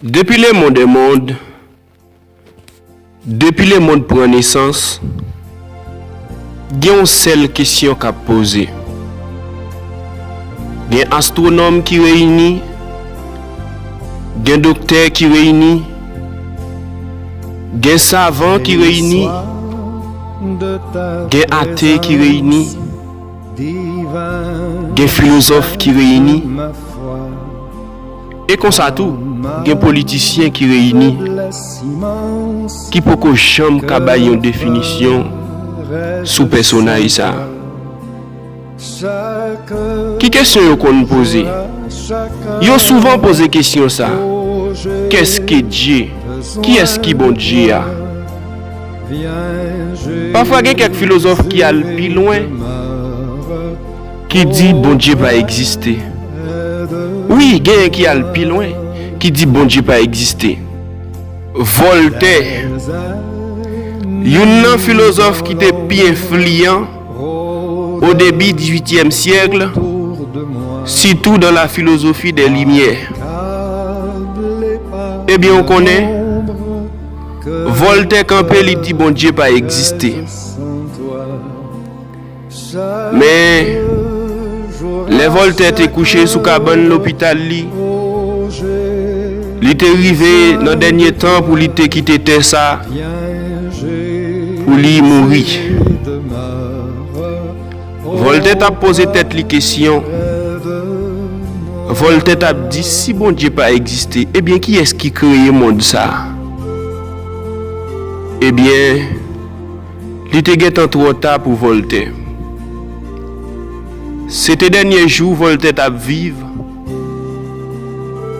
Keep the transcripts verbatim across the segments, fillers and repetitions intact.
Depi lemonn è monn, depi lemonn pran nesans, gen yon sèl kesyon k ap poze. Gen astwonòm ki reyini, gen doktè ki reyini, gen savan ki reyini, gen ate ki reyini, gen filozòf ki reyini. E konsa tou, gen politisyen ki reyini, ki poko janm ka bay yon definisyon sou pèsonaj sa a. Ki kesyon yo konn poze? Yo souvan poze kesyon sa, Qu'est-ce que Dieu? Kiyès ki Bondye a? Pafwa gen kèk filozòf ki al pi lwen, ki di Bondye pa egziste. Wi, genyen ki al pi lwen, ki di Bondye pa egziste. Voltaire, youn nan filozòf ki te pi enfliyan o debi dizuityèm syèk, sitou dans la philosophie des Lumières. Ebyen, ou konnen, Voltaire kanpe, li di Bondye pa egziste. Men, lè Voltaire te kouche sou kabann lopital li, li te rive nan dènye tan pou li te kite tè sa, pou li mouri. Voltaire t ap poze tèt li kesyon. Voltaire t ap di, si Bondye pa egziste, ebyen, kiyès ki kreye mond sa a? Ebyen, li te gentan twò ta pou Voltaire. Se te dènye jou Voltaire t ap viv,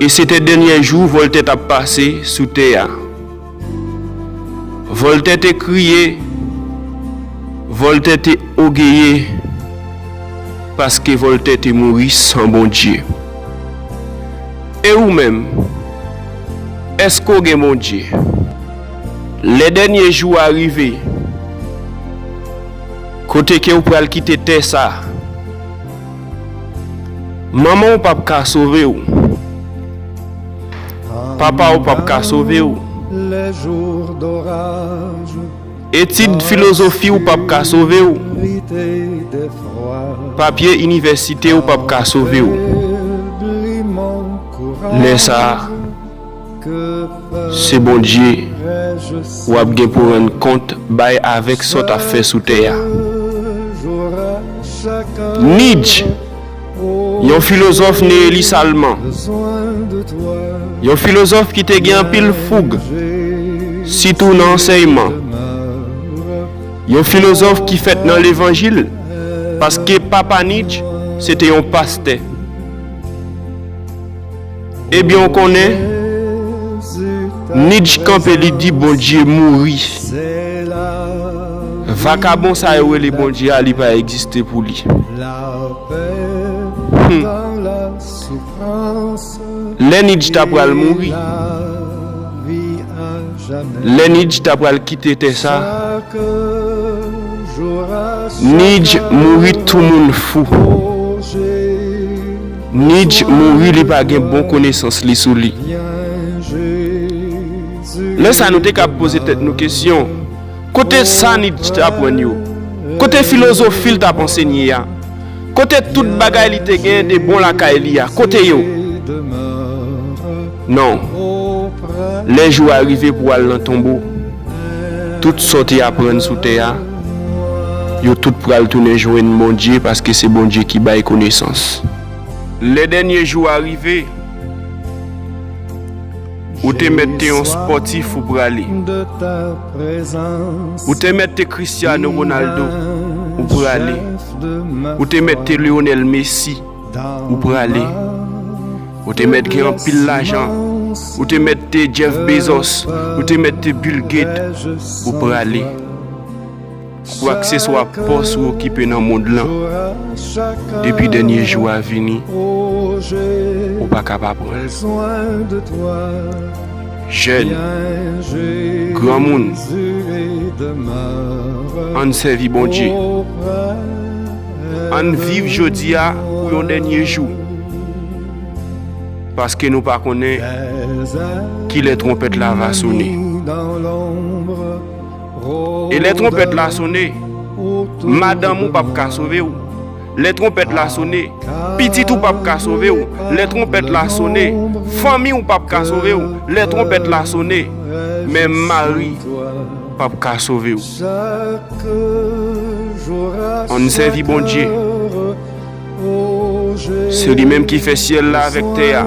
e se te dènye jou Voltaire t ap pase sou tè a. Voltaire te kriye, Voltaire te ogeye, paske Voltaire te mouri san Bondye. E ou menm, èske w gen Bondye? Lè dènye jou a rive, kote ke w pral kite tè sa, manman w p ap ka sove w. Papa w p ap ka sove w. Etid filozofi w p ap ka sove w. Papye inivèsite w p ap ka sove w. Lè sa a, se Bondye w ap gen pou rann kont bay avèk sa w t ap fè sou tè a. Nietzsche, yon filozòf ne Elis Alman, yon filozòf ki te gen anpil foug, sitou nan ansèyman, yon filozòf ki fèt nan levanjil, paske papa Nietzsche se te yon pastè. Ebyen, w konnen, Nietzsche kanpe, li di Bondye mouri. Vakabon sa yo rele Bondye a, li pa egziste pou li. Hmm. Lè Nietzsche ta pral mouri, lè Nietzsche ta pral kite tè sa, Nietzsche mouri tou moun fou. Nietzsche mouri, li pa gen bon konesans li sou li. Lè sa, nou te ka poze tèt nou kesyon, kote sa Nietzsche te aprann yo? Kote filozofi l t ap ansenye a? Kote tout bagay li te gen de bon lakay li a? Kote yo? Non. Lè jou a rive pou w al nan tonbo, tout sa w te aprann sou tè a, yo tout pral tounen jwenn Bondye, paske se Bondye ki bay konesans. Lè dènye jou a rive, ou te mèt te yon spòtif, ou prale. Ou te mèt te Cristiano Ronaldo, ou prale. Ou te mèt te Lionel Messi, ou prale. Ou te mèt gen anpil lajan, ou te mèt te Jeff Bezos, ou te mèt te Bill Gates, ou prale. Kwakseswa pòs ou okipe nan mond lan, depi dènye jou a vini, ou pa ka pa pran l. Jèn, granmoun, ann sèvi Bondye. Ann viv jodi a pou yon dènye jou. Paske nou pa konnen ki lè twonpèt la va sone. E lè twonpèt la sone, madanm ou p ap ka sove w. Lè twonpèt la sone, pitit ou p ap ka sove w. Lè twonpèt la sone, fanmi w p ap ka sove w. Lè twonpèt la sone, menm mari p ap ka sove w. Ann sèvi Bondye. Se li menm ki fè syèl la avèk tè a.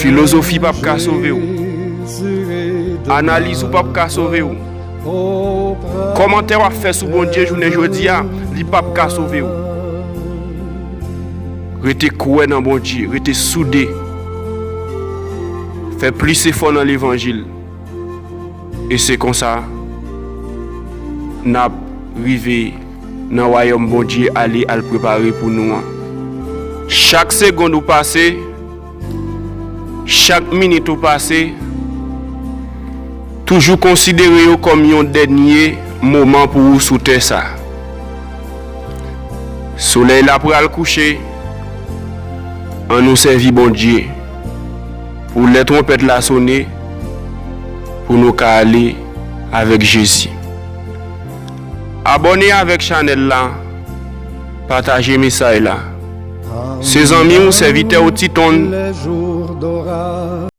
Filozofi p ap ka sove w. Analiz ou p ap ka sove w. Kòmantè w ap fè sou Bondye jounen jodi a, li p ap ka sove w. Rete kwè nan Bondye, rete soude. Fè plis efò nan levanjil. E se konsa n ap rive nan wayòm Bondye ale al prepare pou nou an. Chak segond ou pase, chak minit ou pase, toujou konsidere yo kòm yon dènye moman pou ou sou tè sa. Solèy la pral kouche, ann nou sèvi Bondye pou lè twonpèt la sone, pou nou ka ale avèk Jezi. Abòne avèk chanèl la, pataje mesaj la. Se zanmi w, sèvitè w Titon,